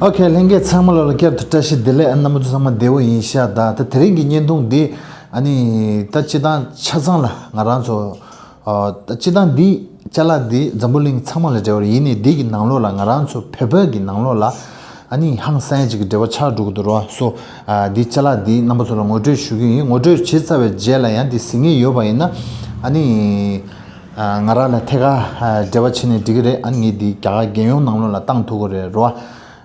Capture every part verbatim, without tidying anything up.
ཨོ་ཁེ། ལྷན་རྒྱས་ཚང་མ་ལ་བསྐྱར་དུ་བཀྲ་ཤིས་བདེ་ལེགས། ཨ་རྣམ་པ་ཚོ་ཚང་མ་བདེ་བོ་ཡིན་ཤག་ད་ད་དེ་རིང་གི་བརྙན་ཐུང་འདི་ཨ་ནི་ད་སྤྱིར་བཏང་ཆ་ཚང་ལ་ང་རང་ཚོ་ཨ་ད་སྤྱིར་བཏང་འདི་ཅ་ལག་འདི་འཛམ་བུ་གླིང་ཚང་མ་ལ་འབྲེལ་བ་རེད། ཡིན་ནའི་འདི་གི་ནང་ལོགས་ལ་ང་རང་ཚོ་བོད་པ་གི་ནང་ལོགས་ལ་ཨ་ནི་ཧང་སང་ཡ་ཅིག་གི་འབྲེལ་བ་ཆགས་འགྲོ་གི་འདུག་རོ། སོ་ཨ་འདི་ཅ་ལག་འདི་རྣམ་པ་ཚོ་ལ་ངོ་སྤྲོད་ཞུ་གི་ཡིན། ངོ་སྤྲོད་བྱས་ཚར་བའི་རྗེས་ལ་ཡང་འདི་གཟིགས་མཁན་ཡོད་པ་ཡིན་ན་ཨ་ནི་ཨ་ང་རང་ལ་ཐད་ཀར་ཨ་འབྲེལ་བ་བྱས་ནས་འགྲིག་གི་རེད། ཨ་ནི་ངས་འདི་རྒྱ་གར་རྒྱལ་ཡོངས་ནང་ལོགས་ལ་བཏང་ཐུབ་ཀྱི་རེད་རོ།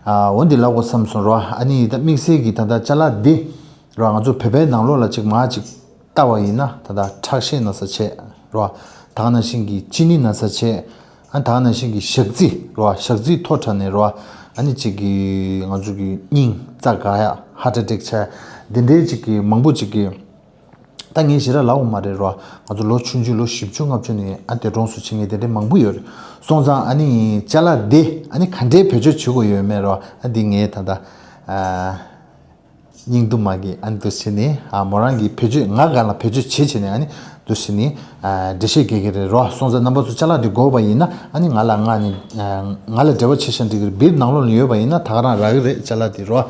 ཨ་འོ་འདི་ལབ་དགོས་བསམ་སོང་རོ། ཨ་ནི་ད་དམིགས་བསལ་གྱི་ད་ལྟ་ཅ་ལག་འདི་རོ། ང་ཚོ་བོད་པའི་ནང་ལོགས་ལ་ཅིག་མར་ཅིག་ལྟ་བ་ཡིན་ན་ད་ལྟ་ཁྲག་ཤེད་ན་ཚ་བྱས་རོ། ད་ག་ནང་བཞིན་གྱི་གཅིན་སྙི་ན་ཚ་བྱས། ཨ་ད་ག་ནང་བཞིན་གྱི་ཞག་རྩི་རོ། ཞག་རྩི་མཐོ་དྲགས་ནས་རོ། ཨ་ནི་ཅིག་གི་ང་ཚོ་གི་སྙིང་རྩ་འགག་ཡ་ཧར་ཊི་ཨེ་ཊེག་བྱས། འདི་འདྲའི་ཅིག་གི་མང་པོ་ཅིག་གི་ད་ངས་ཞེ་དྲག་ལབ་དགོས་མ་རེད་རོ། ང་ཚོ་ལོ་ཆུང་ཆུང་ལོ་བཞི་བཅུ་ལྔ་བཅུ་ནས་ཨ་འདས་གྲོངས་སུ་ཕྱིན་མཁན་དེ་འདྲ་མང་པོ་ཡོད་རེད། སོང་ཙང་ཨ་ནི་ཅ་ལག་འདི་ཨ་ནི་ག་འདྲའི་བེད་སྤྱོད་བྱེད་དགོས་ཡོད་མེད་རོ། ཨ་འདི་ངས་ད་ལྟ་ཨ་སྙིང་སྡུག་མ་གི་ཨ་ནི་འདུག་བྱས་ནས་ཨ་མོ་རང་གིས་བེད་སྤྱོད་ང་སྒང་ལ་བེད་སྤྱོད་བྱེད་བྱས་ནས་ཨ་ནི་འདུག་བྱས་ནས་ཨ་འགྲེལ་བཤད་རྒྱག་གི་རེད་རོ། སོང་ཙང་རྣམ་པ་ཚོ་ཅ་ལག་འདི་དགོས་པ་ཡིན་ན་ཨ་ནི་ང་ལ་ང་ནི་ཨ་ང་ལ་འབྲེལ་བ་བྱེད་ཤག་འགྲིག་གི་རེད། སྦིར་ནང་ལོགས་ལ་ཡོད་པ་ཡིན་ན་ད་ག་རང་རག་གི་རེད་ཅ་ལག་འདི་རོ།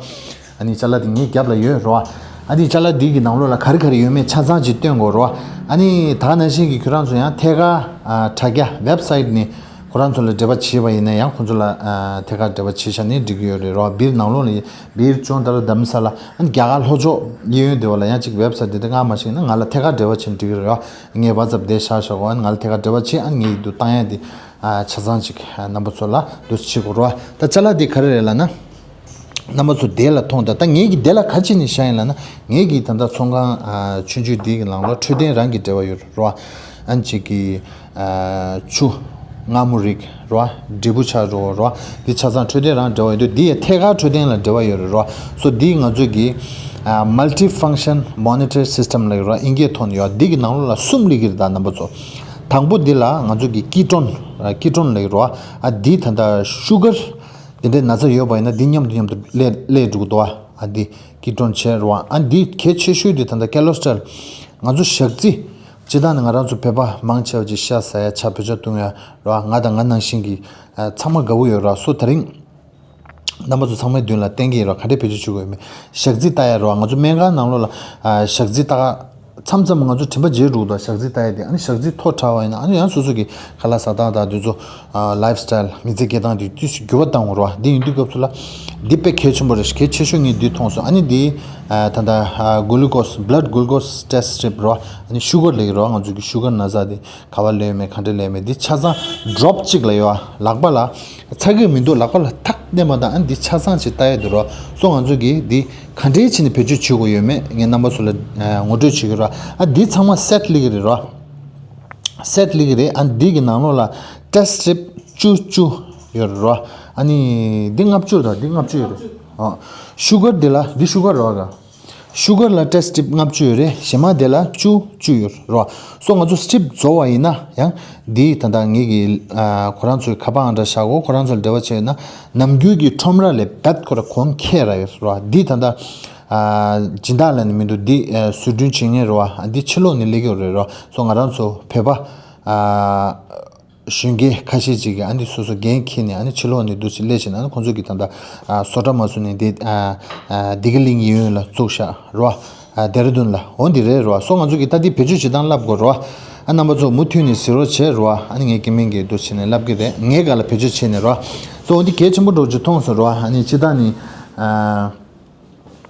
ཨ་ནི་ཅ་ལག་འདི་ངའི་རྒྱབ་ལ་ཡོད་རོ། ཨ་ནི་ཅ་ལག་འདི་གི་ནང་ལོགས་ལ་ག་རེ་ག་རེ་ཡོད་མེད་ཆ་ཚང་ཅིག་སྟོན་དགོས་རོ། ཨ་ནི་ད་ག་ནང་བཞིན་གྱི་ཁྱོད་རང་ཚོ་ཡང་ཐད་ཀར་ཨ་དྲ་རྒྱ་ཝེབ་སའིཊ་ནས་ཁོ་རང་ཚོ་ལ་འབྲེལ་བ་བྱས་པ་ཡིན་ན་ཡང་ཁོ་ཚོ་ལ་ཨ་ཐད་ཀར་འབྲེལ་བ་བྱས་བཞག་ནས་འགྲིག་གི་ཡོད་རེད་རོ། སྦིར་ནང་ལོགས་ལ་སྦིར་ཅོང་ཏ་ར་དྷ་རམ་ས་ལ་ཨ་ནི་རྒྱ་གར་ལྷོ་ཕྱོགས་གཡས་གཡོན་དེ་བ་ལ་ཡང་ཅིག་ཝེབ་སའིཊ་དེ་འདྲ་མངགས་མ་ཤེས་ན་ང་ལ་ཐད་ཀར་འབྲེལ་བ་བྱས་ན་འགྲིག་གི་རེད་རོ། ངས་ཝ་ཙབ་དེ་བཞག་བཞག་གོ། ཨ་ནི་ང་ལ་ཐད་ཀར་འབྲེལ་བ་བྱས། ཨ་ནི་ངས་འདུག་བཏང་ཡ་དེ་ཨ་ཆ་ཚང་ཅིག་ཨ་རྣམ་པ་ཚོ་ལ་འདུག་བྱེད་དགོས་རོ། ད་ཅ་ལག་དེ་ག་རེ་རེད་ལབ་ན། རྣམ་པ་ཚོ་དེ་ལ་མཐོང་དང་། ད་ངེད་ཀྱིས་དེ་ལ་ག་ཅི་ནས་བཞག་ཡིན་ལབ་ན། ངེད་ཀྱིས་ད་ལྟ་ཚོང་ཁང་ཨ་ཆུང་ཆུང་འདི་གི་ནང་ལ་འཕྲོད་བསྟེན་རང་གི་འབྲེལ་བ་ཡོད་རོ། ཨ་ནི་ཅིག་གི་ཨ་ཆུ་མངར་མོ་རིགས་རོ། འབྲས་བུ་ཆགས་རོ་རོ། འདི་ཆ་ཚང་འཕྲོད་བསྟེན་རང་འབྲེལ་བ་ཡོད་དུས་འདི་ཡ་ཐད་ཀར་འཕྲོད་བསྟེན་ལ་འབྲེལ་བ་ཡོད་རེད་རོ། སོ་འདི་ང་ཚོ་གི་ཨ་Multi Function Monitor System ལབ་ཡོད་རོ། ཨིན་སྐད་ཐོག་ནས་ཡོད། འདི་གི་ནང་ལོགས་ལ་གསུམ་སླེབས་ཀྱི་རེད། ད་རྣམ་པ་ཚོ་དང་པོ་འདི་ལ་ང་ཚོ་གི་ཀི་ཊོན་ཀི་ཊོན་ལབ་ཡོད་རོ། ཨ་འདི་ད་ལྟ་ཤུ་གར་དེ་འདྲའི་ན་ཚ་ཡོད་པ་ཡིན་ན་འདི་མཉམ་དུ་མཉམ་དུ་སླེབས་སླེབས་འགྲོ་གི་འདུག་ཨ་འདི་ཀི་ཊོན་བྱས་རོ། ཨ་འདི་གལ་ཆེ་ཤོས་འདི་ད་ལྟ་ཀོ་ལེ་སི་ཊོ་རོལ། ང་ཚོ་ཞག་རྩི། སྤྱིར་བཏང་ནི་ང་རང་ཚོ་བོད་པ་མང་ཆེ་བ་ཅིག་ཤ་ཟ་ཡ་ཆ་བོད་ཇ་བཏུང་ཡ་རོ། ང་དང་ང་ནང་བཞིན་གྱི་ཨ་ཚང་མ་དགའ་བོ་ཡོད་རོ། སོ་དེ་རིང་རྣམ་པ་ཚོ་ཚང་མའི་མདུན་ལ་བསྟན་གྱི་ཡིན་རོ། ག་འདྲའི་བེད་སྤྱོད་བྱེད་དགོས་ཡོད་མེད། ཞག་རྩི་ལྟ་ཡ་རོ། ང་ཚོ་སྨན་ཁང་ནང་ལོགས་ལ་ཨ་ཞག་རྩི་ལྟ་མཚམས་མཚམས་ང་ཚོ་དྲན་པ་བརྗེད་འགྲོ་གི་འདུག་ཞག་རྩི་ལྟ་ཡ་དེ་ཨ་ནི་ཞག་རྩི་མཐོ་དྲགས་པ་ཡིན་ན་ཨ་ནི་ཡང་སོ་སོ་གི་ཁ་ལག་ཟ་སྟངས་དང་དེ་ཚོ་ཨ་ལའིབ་སི་ཊལ་མི་ཚེ་སྐྱེལ་སྟངས་དེ་ཏོག་ཙམ་འགྱུར་བ་བཏང་དགོས་རེད་བ། འདི་ཡིན་དུས་སྐབས་སུ་ལ་འདི་དཔེ་གལ་ཆེན་པོ་རེད། གལ་ཆེ་ཤོས་ངས་འདི་མཐོང་སོང་། ཨ་ནི་འདི་ཨ་ད་ལྟ་ཨ་གུ་ལུ་ཀོ་སི་blood glucose test strip རེད་བ། ཨ་ནི་ཤུ་གར་ལབ་ཀྱི་རེད་བ། ང་ཚོ་གི་ཤུ་གར་ན་ཚ་དེ་ག་པར་སླེབས་མེད་ག་འདྲ་སླེབས་མེད་འདི་ཆ་ཚང་ཌོབ་གཅིག་ལ་ཡོད་ཨ། ལག་པ་ལ་ཚ་གི་མི་འདུག་ལག་པ་ལ་ཐག་བསྣུན་པ་དང་ཨ་ནི་འདི་ཆ་ཚང་ཅིག་ལྟ་ཡ་འདུག་རེད་བ། སོ་ང་ཚོ་གི་འདི་ག་འདྲའི་བྱས་ནས་བེད་སྤྱོད་བྱེད་དགོས་ཡོད་མེད་ངས་རྣམ་པ་ཚོ་ལ་ཨ་ངོ་སྤྲོད་བྱེད་ཀྱི་རེད་བ། ཨ་འདི་ཚང་མ་སེཊ་སླེབས་ཀྱི་རེད་རེད་བ། སེཊ་སླེབས་ཀྱི་རེད། ཨ་འདི་གི་ནང་ལོགས་ལ་ཊེ་སི་ཊི་སི་ཊིབ་བཅུ་བཅུ་ཡོད་རེད་རོ། ཨ་ནི་འདི་ལྔ་བཅུ་དང་འདི་ལྔ་བཅུ་ཡོད་རེད། ཨ་ཤུ་གར་འདི་ལ་འདི་ཤུ་གར་རོ་ག་ཤུ་གར་ལ་ཊེ་སི་ཊི་སི་ཊིབ་ལྔ་བཅུ་ཡོད་རེད། གཞན་མ་དེ་ལ་བཅུ་བཅུ་ཡོད་རེད་རོ། སོ་ང་ཚོ་སི་ཊིབ་རྫོགས་པ་ཡིན་ན་ཡང་འདི་ད་ལྟ་ངེད་ཀྱི་ཨ་ཁོ་རང་ཚོའི་ཁ་པར་ཨང་གྲངས་བཞག་གོ། ཁོ་རང་ཚོ་ལ་འབྲེལ་བ་བྱས་ཡོད་ན་ནམ་རྒྱུན་གྱི་ཁྲོམ་ར་ལས་རྦད་ཁོ་ར་གོང་ཁེ་ར་ཡོད་རེད་རོ། འདི་ད་ལྟ་ཨ་སྦྱིན་བདག་ལ་ནི་མི་འདུག་འདི་ཨ་བཟོ་སྐྲུན་བྱེད་མཁན་རེད་བ། ཨ་འདི་ཕྱི་ལོགས་ནས་སླེབས་ཀྱི་ཡོད་རེད་རོ། སོ་ང་རང་ཚོ་བོད་པ་ཨ་གཞོན་སྐྱེས་ཁ་ཤས་ཅིག་གིས་ཨ་འདི་སོ་སོ་འགན་འཁྱེར་ནས་ཨ་ནི་ཕྱི་ལོགས་ནས་འདུག་སེ་སླེབས་བྱས་ན་ཨ་ནི་ཁོང་ཚོ་གིས་ད་ལྟ་ཨ་བཟོ་གྲྭ་མ་བཟོས་ནས་འདི་ཨ་ཨ་བདེ་སྐྱིད་གླིང་གཡས་གཡོན་ལ་བཙུགས་བཞག་རོ། ཨ་ཌེ་ར་ལྡུན་ལ་འོ་འདི་རེད་རོ། སོ་ང་ཚོ་གིས་ད་འདི་བེད་སྤྱོད་བྱེད་སྟངས་བསླབ་དགོས་རོ། ཨ་རྣམ་པ་ཚོ་མུ་མཐུད་ནས་གཟིགས་རོགས་བྱེད་རོ། ཨ་ནི་ངས་སྐྱེ་དམན་གྱིས་འདུག་བྱས་ནས་བསླབ་ཀྱི་རེད། ངའི་སྒང་ལ་བེད་སྤྱོད་བྱས་ནས་རོ། སོ་འོ་འདི་གལ་ཆེན་པོ་འདྲ་བོ་ཅིག་མཐོང་སོང་རོ། ཨ་ནི་སྤྱིར་བཏང་ནི་ཨ།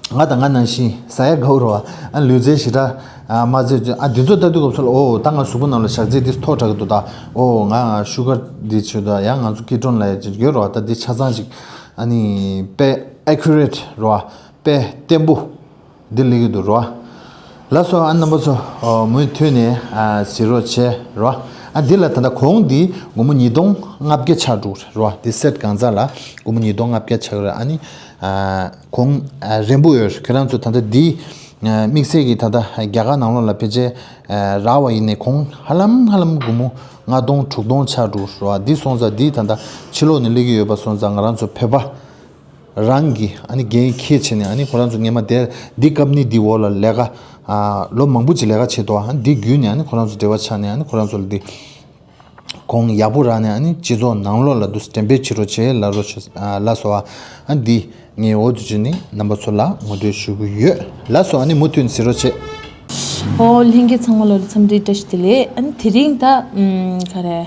ང་དང་ང་ནང་བཞིན་ཟ་ཡ་དགའ་བོ་རེད་བ། ཨ་ལུས་རྩལ་ཞེ་དྲག་ཨ་མ་རྩེད་རྩེད། ཨ་འདི་ཚོ་ལྟ་དུས་སྐབས་སུ་ལ་ཨོ་ད་ང་གཟུགས་པོ་ནང་ལ་ཞག་རྩི་འདི་མཐོ་དྲགས་ཀྱི་འདུག་ད་ཨོ་ང་ཤུ་གར་འདི་བྱོས་ད་ཡང་ང་ཚོ་ཀི་ཊོན་ལབ་ཡ་ཅིག་ཡོད་རེད་བ། ད་འདི་ཆ་ཚང་ཅིག་ཨ་ནི་དཔེ་ཨེ་ཁུ་རེཊ་རེད་བ། དཔེ་བརྟན་པོ་འདི་སླེབས་ཀྱི་འདུག་རེད་བ། ལགས་སོ། ཨ་རྣམ་པ་ཚོ་ཨོ་མུ་མཐུད་ནས་ཨ་གཟིགས་རོགས་བྱེད་རེད་བ། ཨ་འདི་ལ་ད་ལྟ་གོང་འདི་སྒོར་མོ་ཉིས་སྟོང་ལྔ་བརྒྱ་ཆགས་འགྲོ་རེད་བ། འདི་སེཊ་གང་ཚང་ལ་སྒོར་མོ་ཉིས་སྟོང་ལྔ་བརྒྱ་ཆགས་རེད། ཨ་ནི་ཨ། གོང་ཨ་རན་པོ་ཡོད། ཁྱེད་རང་ཚོ་ད་ལྟ་འདི་ཨ་དམིགས་བསལ་གྱི་ད་ལྟ་རྒྱ་གར་ནང་ལོགས་ལ་ཕལ་ཆེར་ཨ་རག་པ་ཡིན་ནའི་གོང་ཧ་ལམ་ཧ་ལམ་སྒོར་མོ་ལྔ་སྟོང་དྲུག་སྟོང་ཆགས་འགྲོ་རེད་བ། འདི་སོང་ཙང་འདི་ད་ལྟ་ཕྱི་ལོགས་ནས་སླེབས་ཀྱི་ཡོད་པ་སོང་ཙང་ང་རང་ཚོ་བོད་པ་རང་གི་ཨ་ནི་འགན་འཁྱེར་བྱས་ནས་ཨ་ནི་ཁོ་རང་ཚོ་སྔས་མ་དེ་འདི་ཀམ་ནི་འདི་འོག་ལ་ལས་ཀ་ཨ་ལོ་མང་པོ་ཅིག་ལས་ཀ་བྱས་འདུག་ཨ་འདི་བརྒྱུད་ནས་ཨ་ནི་ཁོ་རང་ཚོ་འབྲེལ་བ་ཆགས་ནས་ཨ་ནི་ཁོ་རང་ཚོ་ལ་འདི་ གོང་ཡག་པོ་རག་ནས་ཨ་ནི་སྤྱི་ཚོགས་ནང་ལོགས་ལ་འདུག་འགྲེམས་སྤེལ་བྱེད་རོགས་བྱེད་ལབ་རོགས་བྱེད་ལ་སོགས་པ། ཨ་འདི་ངས་འོ་དུ་བྱུང་ནི་རྣམ་པ་ཚོ་ལ་ངོ་སྤྲོད་ཞུ་གི་ཡོད་ལ་སོགས། ཨ་ནི་མུ་མཐུད་ཟེར་རོགས་བྱེད། ཨོ་ལྷན་རྒྱས་ཚང་མ་ལ་འཚམས་འདྲི་བཀྲ་ཤིས་བདེ་ལེགས། ཨ་ནི་དེ་རིང་ད་ཨམ་ག་རེ་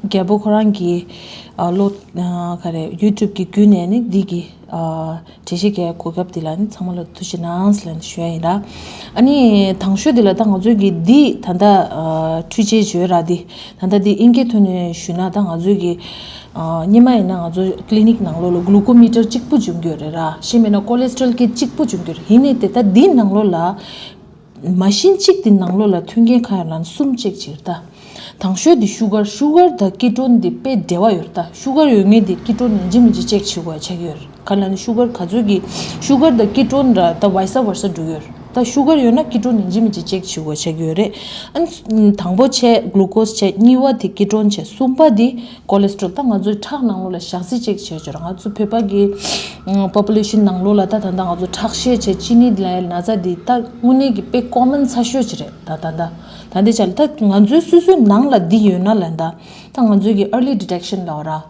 རྒྱལ་པོ་ཁོ་རང་གི་ཨ་ལོ་ཨ་ག་རེ་ཡུ་ཊུབ་གི་བརྒྱུད་ནས་ནི་འདི་གི་ཨ་འགྲེལ་བཤད་རྒྱག་གོ་སྐབས་འདི་ལ་ནི་ཚང་མ་ལ་ཐུགས་རྗེ་གནང་ཟེར་ལ་ནི་ཞུ་ཡ་ཡིན་ར། ཨ་ནི་དང་ཤོས་འདི་ལ་ད་ང་ཚོའི་གི་འདི་ད་ལྟ་ཨ་འཕྲུལ་ཆས་བརྗོད་ར། འདི་ད་ལྟ་འདི་ཨིན་སྐད་ཐོག་ནས་ཞུས་ན་ད་ང་ཚོའི་གི་ཨ་སྔོན་མ་ཡིན་ན་ང་ཚོ་ཀི་ལི་ནིག་ནང་ལོགས་ལ་གླུ་ཀོ་མི་ཊར་གཅིག་པུ་འབྱུང་གི་ཡོད་རེད་ར། གཞན་མིན་ན་ཀོ་ལེ་སི་ཊོལ་གི་གཅིག་པུ་འབྱུང་གི་ཡོད་རེད། ཡིན་ནའི་དེ་ད་འདི་ནང་ལོགས་ལ་མ་ཤིན་གཅིག་དེ་ནང་ལོགས་ལ་མཐུན་རྐྱེན་གང་ཡོད་ལ་གསུམ་ཅེག་བྱེད་ད། དང་ཤོས་དེ་ཤུ་གར། ཤུ་གར་དང་ཀི་ཊོན་དེ་དཔེ་འབྲེལ་བ་ཡོད་ད། ཤུ་གར་ཡོད་མཁན་དེ་ཀི་ཊོན་ཡིན་གཅིག་མིན་གཅིག་ཅེག་བྱེད་དགོས་ཆགས་ཀྱི་ཡོད་རེད། ག་ལ་ནི་ཤུ་གར་ག་ཚོད་ཀྱི་ཤུ་གར་དང་ཀི་ཊོན་ར་ད་ཝའི་ས་ཝར་ས་འགྲོ་གི་ཡོད་རེད། ད་ཤུ་གར་ཡོད་ན་ཀི་ཊོན་ཡིན་གཅིག་མིན་གཅིག་ཅེག་བྱེད་དགོས་ཆགས་ཀྱི་ཡོད་རེད། ཨ་ནི་དང་པོ་བྱས་གླུ་ཀོ་སི་བྱས། གཉིས་པ་དེ་ཀི་ཊོན་བྱས། གསུམ་པ་དེ་ཀོ་ལེ་སི་ཊོལ། ད་ང་ཚོའི་ཁྲག་ནང་ལོགས་ལ་ཞག་ཚི་ཅེག་བྱས་ཆོག་ར། ང་ཚོ་བོད་པ་གི་པོ་པུ་ལེ་ཤན་ནང་ལོགས་ལ་ད་ད་ལྟ་ང་ཚོ་ཁྲག་ཤེད་བྱས་ཅི་ནི་ལ་ན་ཚ་འདི་ད་དངོས་གནས་ཀྱི་དཔེ་ཀོ་མན་ཚ་ཤོས་ཅིག་རེད། ད་ད་ད་ད་འདི་ཆ་ལ་ད་ང་ཚོའི་སོ་སོའི་ནང་ལ་འདི་ཡོད་ན་ལ་ད་ད་ང་ཚོའི་གི་early detection ལབ་ར།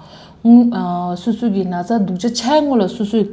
སྔོན་ཨ་སོ་སོ་གི་ན་ཚ་སྡུག་ཅག་ཆགས་ཡ་སྔོན་ལ་སོ་སོའི་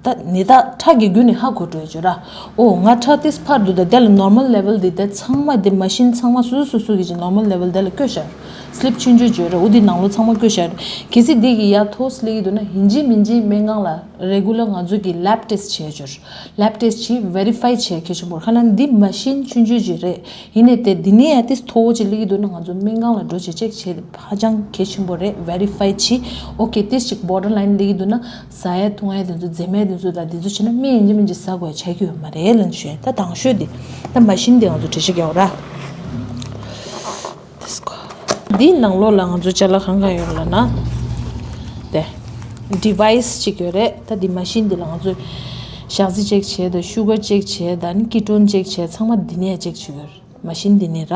ད་ནད་རྟགས་ཁྲག་གི་བརྒྱུད་ནས་ཧ་གོ་འགྲོ་ཡ་ཅིག་ར། ཨོ་ང་ཁྲག་ཏིས་འཕར་འདུག་ད་དེ་ལ་ནོར་མལ་ལེ་ཝལ་འདི་ད་ཚང་མ་དེ་མ་ཤིན་ཚང་མ་སོ་སོ་སོ་སོ་གི་ཅིག་ནོར་མལ་ལེ་ཝལ་དེ་ལ་བཀོད་བཞག་སི་ལིབ་ཆུང་ཆུང་བརྗོད་ར། འོ་དེ་ནང་ལོགས་ཚང་མ་བཀོད་བཞག་གལ་སྲིད་དེ་གི་ཡ་ཐོག་སི་ལེ་གི་འདུག་ན་ཡིན་གཅིག་མིན་གཅིག་སྨན་ཁང་ལ་རེ་གུ་ལར་ང་ཚོ་གི་ལེབ་ཊེ་སི་བྱས་ཆོག་ལེབ་ཊེ་སི་བྱས་ཝེ་རི་ཕའི་བྱས་གལ་ཆེན་པོ་རེད། ཁ་ན་འདི་མ་ཤིན་ཆུང་ཆུང་ཅིག་རེད། ཡིན་ནའི་དེ་འདི་ནས་ཡ་ཏིས་མཐོ་བོ་ཅིག་སླེབས་ཀྱི་འདུག་ན་ང་ཚོ་སྨན་ཁང་ལ་འགྲོ་བྱས་ཅེག་བྱས་ཧ་ཅང་གལ་ཆེན་པོ་རེད། ཝེ་རི་ཕའི་བྱས། ཨོ་ཁེ་ཏིས་ཅིག་བོར་ཌར་ལའིན་སླེབས་ཀྱི་འདུག་ན་ཟ་ཡ་འཐུང་ཡ་དེ་ཚོ་འཛེམ་ཡ་དེ་ཚོ་དང་དེ་ཚོ་བྱས་ན་སྨན་ཡིན་གཅིག་མིན་གཅིག་ཟ་དགོས་ཡ་ཆགས་ཀྱི་ཡོད་མ་རེད་ལབ་ནས་ཞུ་ཡ། ད་དང་ཤོས་དེ་ད་མ་ཤིན་དེ་ང་ཚོ་འགྲེལ་བཤད་རྒྱག་ར། འདིའི་ནང་ལོགས་ལ་ང་ཚོ་ཅ་ལག་གང་གང་ཡོད་ལབ་ན། དེ་ཌི་ཝའི་སི་ཅིག་ཡོད་རེད། ད་འདི་མ་ཤིན་འདི་ལ་ང་ཚོས་ཞག་ཚི་ཅེག་བྱས་དང་ཤུ་གར་ཅེག་བྱས་དང་ནི་ཀི་ཊོན་ཅེག་བྱས་ཚང་མ་འདི་ནས་ཅེག་བྱེད་ཀྱི་ཡོད་རེད། མ་ཤིན་འདི་ནས་ར།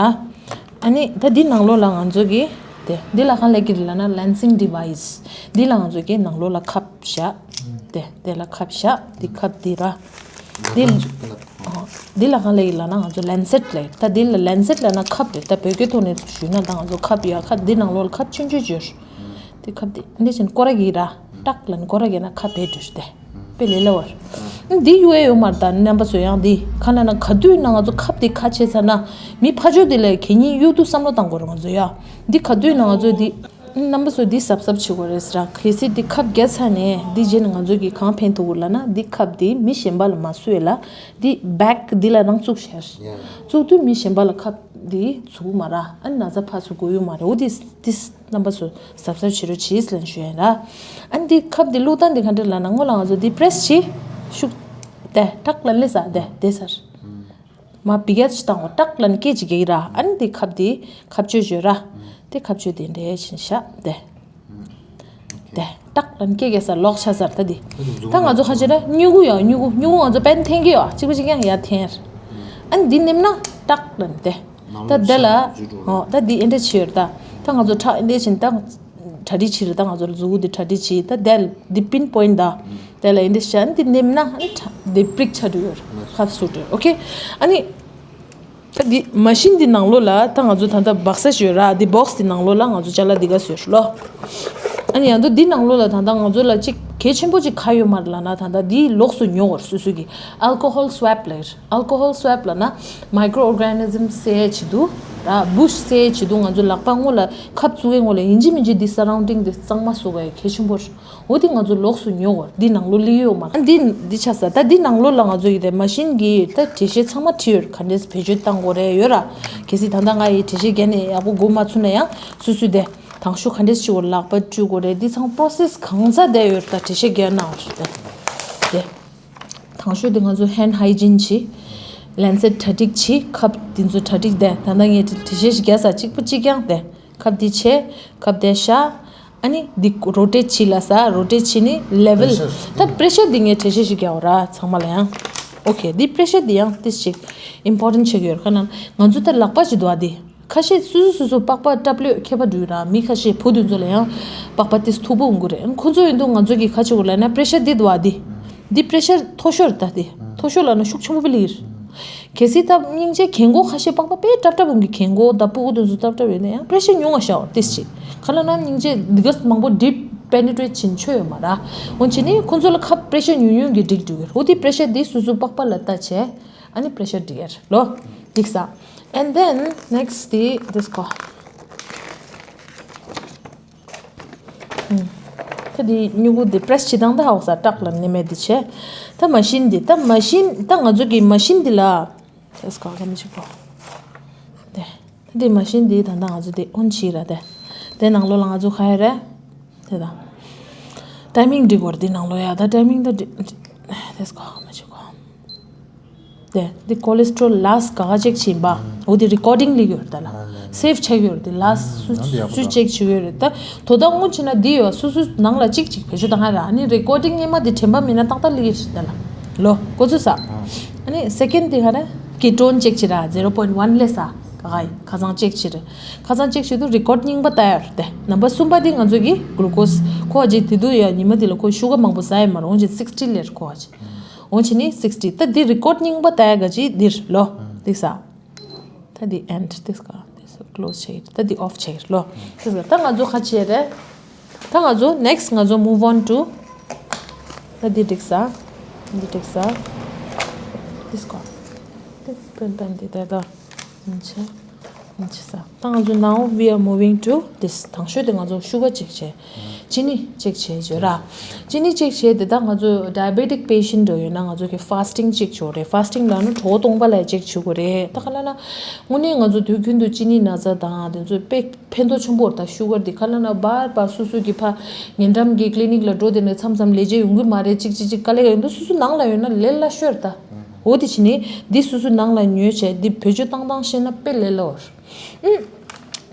ཨ་ནི་ད་འདི་ནང་ལོགས་ལ་ང་ཚོ་གི་དེ་འདི་ལ་གང་ལབ་ཀྱི་རེད་ལབ་ན་ལན་སིང་ཌི་ཝའི་སི། འདི་ལ་ང་ཚོ་གི་ནང་ལོགས་ལ་ཁབ་བཞག་དེ་དེ་ལ་ཁབ་བཞག་འདི་ཁབ་འདི་ར། འདི་འདི་ལ་གང་ལབ་ཡིན་ལབ་ན་ང་ཚོ་ལན་སེཊ་ལབ་ཡིན། ད་འདི་ལ་ལན་སེཊ་ལབ་ན་ཁབ་རེད། ད་བོད་སྐད་ཐོག་ནས་ཞུས་ན་ད་ང་ཚོ་ཁབ་ཡ་ཁབ་འདི་ནང་ལོགས་ལ་ཁབ་ཆུང་ཆུང་ཅིག་ཡོད་རེད། འདི་ཁབ་འདི་འདི་བཞིན་སྐོར་ར་གི་ར་ཏག་ལབ་ནས་སྐོར་ར་གི་ན་ཁབ་བེད་འགྲོ་ཞུ་དེ་དཔེ་ལས་སླ་བར། འདི་གཡུག་ཡ་ཡོད་མ་རེད། ད་རྣམ་པ་ཚོ་ཡང་འདི་ཁ་ན་ན་ག་དུས་ན་ང་ཚོ་ཁབ་འདི་ཁ་ཕྱེ་ཚར་ན་མི་ཕར་ཕྱོགས་འདི་ལ་གད་སྙིགས་གཡུག་དུས་བསམ་བློ་བཏང་དགོས་རེད་ང་ཚོ་ཡ། འདི་ག་དུས་ན་ང་ཚོ་འདི། རྣམ་པ་ཚོ་འདི་གཟབ་གཟབ་བྱེད་དགོས་རེད་ཟེར་ར། གལ་སྲིད་འདི་ཁབ་བརྒྱབ་ཚར་ནས་འདི་རྗེས་ནས་ང་ཚོ་གིས་གང་ཕན་ཐོགས་དགོས་ལབ་ན་འདི་ཁབ་འདི་མི་གཞན་པ་ལ་མ་བཟོ་ཡས་ལ་འདི་བེག་འདི་ལ་རང་བཙུགས་ཤར། བཙུགས་དུས་མི་གཞན་པ་ལ་ཁབ་འདི་བཙུགས་མ་ར། ཨ་ན་ཚ་ཕར་ཚུར་འགོ་ཡོང་མ་རེད། འོ་འདི་འདི་རྣམ་པ་ཚོ་གཟབ་གཟབ་བྱེད་རོགས་གྱིས་ལབ་ཞུ་ཡ་ཡིན་ར། ཨ་འདི་ཁབ་འདི་བླུགས་སྟངས་འདི་ག་འདྲ་ལབ་ན་སྔོན་ལ་ང་ཚོ་འདི་པི་རེ་སི་བྱེད་ཤུགས་དེ་ཏག་ལ་སླེབས་ས་དེ་དེ་ཚར། མ་བི་ག་ཅི་བཏང་བ་ཏག་ལན་སྐད་ཅིག་གེ་ར། ཨ་ནི་དེ་ཁབ་དེ་ཁབ་ཆོས་བརྗོད་ར། དེ་ཁབ་ཆོས་དེ་འདྲའི་ཕྱིན་ཤག་དེ། དེ་ཏག་ལན་སྐད་གེ་ས་ལོག་ཆ་ཟར་ད་དེ། ད་ང་ཚོ་ཁ་ཆེ་ར་སྨྱུ་གུ་ཡ་སྨྱུ་གུ་སྨྱུ་གུ་ང་ཚོ་པན་འཐེན་གི་ཡ་གཅིག་པ་གཅིག་ཡང་ཡ་འཐེན། ཨ་ནི་འདི་ནེམ་ན་ཏག་ལན་དེ། ད་དེ་ལ་ཨོ་ད་འདི་ཨེ་འདྲ་ཆེ་ཡོད་ད། ད་ང་ཚོ་ཁྲག་ཨེ་འདྲ་ཕྱིན་ད། གྲ་སྒྲིག་བྱེད་རེད། ད་ང་ཚོ་ལ་གཟུགས་པོ་འདི་གྲ་སྒྲིག་བྱེད། ད་དེ་འདི་པིན་པོ་ཡིན་ད། དེ་ལ་ཡིན་འདི་ཤ་འདི་ནེམ་ན་ཨ་ནི་ཁྲག་འདི་པྲིག་ཆ་འགྲོ་ཡོད་རེད། ཁབ་སུ་འགྲོ་ཡོད། ཨོ་ཁེ། ཨ་ནི་ད་འདི་མ་ཤིན་འདི་ནང་ལོགས་ལ་ད་ང་ཚོ་ད་ལྟ་བག་ས་ཞིག་ཡོད་ར། འདི་བོག་སི་འདི་ནང་ལོགས་ལ་ང་ཚོ་ཅ་ལག་འདི་ག་ཚོད་ཡོད་རེད་ལོ། ཨ་ནི་ཡང་ད་འདི་ནང་ལོགས་ལ་ད་ལྟ་ང་ཚོ་ལ་གཅིག་གལ་ཆེན་པོ་གཅིག་ག་ཡོད་མ་རེད་ལབ་ན་ད་ལྟ་འདི་ལོགས་སུ་ཉོ་བར་སོ་སོ་གི་ཨལ་ཀོ་ཧོལ་སི་ཝེབ་ལབ་ཡོད་རེད། ཨལ་ཀོ་ཧོལ་སི་ཝེབ་ལབ་ན་མའི་ཀྲོ་ཨོར་ག་ནི་ཛམ་བསད་བྱེད་དུས་ར་བུཤ་བསད་བྱེད་དུས་ང་ཚོ་ལག་པ་སྔོན་ལ་ཁབ་བཙུགས་པའི་སྔོན་ལ་ཡིན་གཅིག་མིན་གཅིག་འདི་སར་རའུན་ཌིང་འདི་གཙང་མ་བཟོ་དགོས་ཡ་གལ་ཆེན་པོ་རེད། འོ་འདི་ང་ཚོ་ལོགས་སུ་ཉོ་དགོས་རེད། འདི་ནང་ལོགས་སླེབས་ཡོད་མ་རེད། ཨ་འདི་འདི་ཆགས་ས་ད་འདི་ནང་ལོགས་ལ་ང་ཚོ་ཡི་དེ་མ་ཤིན་གྱི་ད་འགྲེལ་བཤད་ཚང་མ་བྲིས་ཡོད་རེད། ག་འདྲས་བེད་སྤྱོད་བཏང་དགོས་རེད་ཡོད་ར། གལ་སྲིད་ད་ལྟ་ང་ཡི་འགྲེལ་བཤད་རྒྱག་ནས་ཡག་པོ་གོ་མ་ཚུགས་ན་ཡང་སོ་སོས་དེ་དང་ཤོག་ག་འདྲས་བྱེད་དགོས་ལག་པ་བཀྲུ་དགོས་རེད། འདི་ཚང་པོ་རོ་སེ་སི་གང་ཚ་བསྡད་ཡོད་རེད། ད་འགྲེལ་བཤད་རྒྱག་གནང་བ་རེད་དེ། དེ། དང་ཤོས་དེ་ང་ཚོ་ཧེན་ཌི་ཧའི་ཇིན་བྱེད། ལན་སེཊ་གྲ་སྒྲིག་བྱེད། ཁབ་དེ་ཚོ་གྲ་སྒྲིག་དེ་ད་ལྟ་ངས་འགྲེལ་བཤད་ཞིག་རྒྱག་ས་གཅིག་པུ་གཅིག་རྐྱང་དེ། ཁབ་དེ་བྱེད། ཁབ་དེ་བཞག་ཨ་ནི་འདི་རོ་ཊེཊ་བྱེད་ལ་ས་རོ་ཊེཊ་བྱེད་ནི་ལེ་ཝལ། པེ་རེ་ཤར། ད་པེ་རེ་ཤར་འདི་ངས་འགྲེལ་བཤད་ཞིག་རྒྱག་ར་ཚང་མ་ལ་ཡང་། ཨོ་ཁེ། འདི་པེ་རེ་ཤར་འདི་ཡང་ཏིས་ཅིག་ཨིམ་པོར་ཊེན་ཊི་ཆགས་ཀྱི་ཡོད་རེད། ཁ་ན་ང་ཚོ་ད་ལག་པ་ཅིག་འདུག་ཨ་འདི། ཁ་ཤས་སོ་སོ་སོ་སོ་པགས་པ་སྐྲ་ལོས་ཁྱད་པར་འདུག་ར། མི་ཁ་ཤས་བུ་དེ་ཚོ་ལ་ཡང་པགས་པ་ཏིས་མཐུག་པོ་འོང་གི་རེད། ཁོ་ཚོ་ཡིན་དུས་ང་ཚོ་གི་ཁ་ཆེ་བོ་ལ་ན་པེ་རེ་ཤར་འདི་འདུག་ཨ་འདི། འདི་པེ་རེ་ཤར་མཐོ་ཤོས་རེད་ད་འདི། མཐོ་ཤོས་ལ་ན་ཤུགས་ཆེན་པོ་སླེབས་ཀྱི་རེད། གལ་སྲིད་ད་སྙིང་རྗེ་གྱེན་སྒོ་ཁ་ཤས་པགས་པ་དཔེ་ཀྲབ་ཀྲབ་འོང་གི། གྱེན་སྒོ་ད་ཕྲུ་གུ་དེ་ཚོ་ཀྲབ་ཀྲབ་ཡོད་ན་ཡང་པེ་རེ་ཤར་ཉུང་བ་ཤར་བ་ཏིས་ཅིག་ག་ལ་ན་སྙིང་རྗེ་འདི་ག་མང་པོ་ཌིབ་པེ་ནི་ཊྲེཊ་བྱེད་ཆོག་ཡོད་མ་ར། འོན་ཅི་ནི་ཁོ་ཚོ་ལ་ཁ་པེ་རེ་ཤར་ཉུང་ཉུང་གི་འགྲིག་འགྲིག་ཡོད། འོ་དེ་པེ་རེ་ཤར་དེ་སོ་སོ་པགས་པ་ལ་ལྟ་བྱས། ཨ་ནི་པེ་རེ་ཤར་འགྲིག་ཡོད་ལོ། འགྲིག་ས། And then next དེ་this ཀོ། ད་དེ་སྨྱུ་གུ་དེ་པེ་རེ་སི་བྱེད་སྟངས་ད་ཧ་གོ་ས། ཀྲག་ལ་ནི་མེད་དེ་བྱས། ད་མ་ཤིན་དེ་ད་མ་ཤིན་ད་ང་ཚོ་གི་མ་ཤིན་དེ་ལ། དེ་སྐོར་ག་མི་ཆུག་གོ། དེ། ད་དེ་མ་ཤིན་དེ་ད་ད་ང་ཚོ་དེ་ཨོན་བྱེད་ར་དེ། དེ་ནང་ལོགས་ལ་ང་ཚོ་ག་ཡོད་རེད། དེ་ད། ཊའི་མིང་འགྲིག་གོ་ར་དེ་ནང་ལོགས་ཡ་ད་ཊའི་མིང་ད་འགྲིག་འགྲིག་དེ་སྐོར་ག་མི་ཆུག་གོ། དེ་དེ་ཀོ་ལེ་སི་ཊོ་རོལ་ལ་སི་ག་ག་ཅེག་བྱིན་པ། འོ་དེ་རི་ཀོར་ཌིང་ལི་ཡོད་ད་ལ། སེབ་ཆགས་ཡོད་དེ་ལ་སུ་ཨ་འདི་ཡག་པོ་སུ་འདུག་ཅེག་བྱེད་ཡོད་རེད་ད། དོ་ད་སྔོན་ཕྱིན་ན་འདི་ཡོད་སུ་སུ་ནང་ལ་གཅིག་གཅིག་བེད་སྤྱོད་བཏང་ཡ་ར། ཨ་ནི་རི་ཀོར་ཌིང་སྔོན་མ་དེ་དྲན་པ་མེད་ན་ཏག་ཏག་ལི་ཡོད་ད་ལ། ལོ་གོ་ཚུལ་ས། ཨ་ནི་སེ་ཀེན་ཌི་དེ་ག་རེ། ཀི་ཊོན་ཅེག་བྱེད་ར་zero point one ལས་ས། ག་ག་ཁ་སང་ཅེག་བྱེད་རེད། ཁ་སང་ཅེག་བྱེད་དུས་རི་ཀོར་ཌི་རྙིང་པ་ལྟ་ཡ་རེད་དེ། ནམ་བར་གསུམ་པ་དེ་ང་ཚོ་གི་གླུ་ཀོ་སི་ཁོ་ཨ་ཅེ་དེ་དུས་ཡ་ཉི་མ་དེ་ལ་ཁོ་ཤུ་གར་མང་པོ་ཟ་ཡ་མ་རེད། འོན་ཅི་སིག་སི་ཊི་ལེར་ཁོ་ཨ་ཅེ། འོན་ཅི་ནི་སིག་སི་ཊི་ད་འདི་རི་ཀོར་ཌི་རྙིང་པ་ལྟ་ཡ་ག་ཅི་འདིར་ལོ། འདི་ས། ད་འདི་ཨེན་ཌི་འདི་ས་ཀ་འདི་ས་ཀློ་སི་བྱེད་ཀྱི་རེད། ད་འདི་ཨོཕ་བྱེད་ཀྱི་རེད་ལོ། འདི་ས་ཀ་ད་ང་ཚོ་ཁ་ཆེ་རེད། ད་ང་ཚོ་ནེག་སི་ཊི་ང་ཚོ་མུ་ཝི་ཨོན་ཊུ། ད་འདི་འགྲིག་ས། འདི་འགྲིག་ས། འདི་ས་ཀ་འདི་པན་པན་འདི་ད་ད་འདི་ཆེ་འདི་ཆེ་ས། ད་ང་ཚོ་now we are moving to this དང་ཤོས་དེ་ང་ཚོ་ཤུ་གར་ཅེག་བྱེད། ཅི་ནི་ཅེག་བྱེད་བརྗོད་ར། ཅི་ནི་ཅེག་བྱེད་དེ་ད་ང་ཚོ་ཌའི་བེ་ཊིག་པེ་ཤེན་ཊི་འདྲ་ཡོད་ན་ང་ཚོ་གི་ཕཱས་ཊིང་ཅེག་བྱེད་དགོས་རེད། ཕཱས་ཊིང་ལབ་ན་གྲོད་ཁོག་སྟོང་པ་ལ་ཅེག་བྱེད་དགོས་རེད། ད་ག་ལ་ན་དངོས་གནས་ང་ཚོ་དུས་རྒྱུན་དུ་ཅི་ནི་ན་ཚ་དང་དེ་ཚོ་དཔེ་ཕན་ཐོགས་ཆེན་པོ་རེད། ད་ཤུ་གར་འདི་ག་ལ་ན་བར་བར་སོ་སོ་གི་ཕ་ཉེ་འགྲམ་གི་ཀི་ལི་ནིག་ལ་འགྲོ་དེ་ནས་མཚམས་མཚམས་ལས་བྱེད་ཡོང་གི་མ་རེད། ཅིག་ཅིག་ཅིག་དཀའ་ལས་ཡོང་དུས་སོ་སོ་ནང་ལ་ཡོད་ན་ལས་སླ་ཤོས་རེད་ད། འོ་དེ་བྱས་ནས་འདི་སོ་སོ་ནང་ལ་ཉོས་བྱས་འདི་བེད་སྤྱོད་བཏང་སྟངས་ཤེས་ན་དཔེ་ལས་སླ་བོ་རེད། ཨུམ།